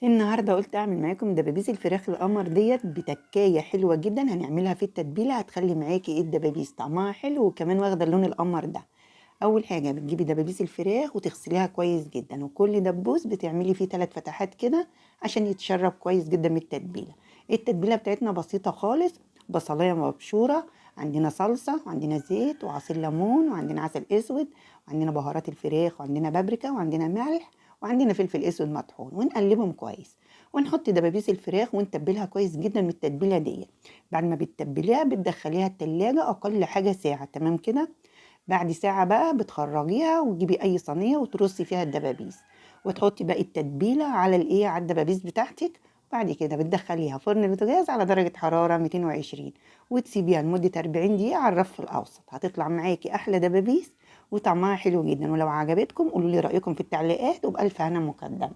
النهارده قلت اعمل معاكم دبابيس الفراخ القمر ديت بتكايه حلوة جدا، هنعملها في التتبيله هتخلي معاكي ايه الدبابيس طعمها حلو وكمان واخده اللون القمر ده. اول حاجة بتجيبي دبابيس الفراخ وتغسليها كويس جدا، وكل دبوس بتعملي فيه 3 فتحات كده عشان يتشرب كويس جدا من التتبيله. التتبيله بتاعتنا بسيطة خالص، بصلايه مبشوره، عندنا صلصه، وعندنا زيت وعصير ليمون، وعندنا عسل اسود، وعندنا بهارات الفراخ، وعندنا بابريكا، وعندنا ملح، وعندنا فلفل اسود مطحون، ونقلبهم كويس ونحط دبابيس الفراخ ونتبلها كويس جدا من التتبيله دي. بعد ما بتتبليها بتدخليها التلاجة اقل حاجة ساعة، تمام كده. بعد ساعة بقى بتخرجيها وتجيبي اي صينية وترصي فيها الدبابيس وتحطي باقي التتبيله على الايه، على الدبابيس بتاعتك. بعد كده بتدخليها فرن البوتاجاز على درجه حرارة 220 وتسيبيها لمدة 40 دقيقة على الرف الاوسط. هتطلع معاكي احلى دبابيس وطعمها حلو جدا. ولو عجبتكم قولوا لي رايكم في التعليقات، وبالف هنا مقدم.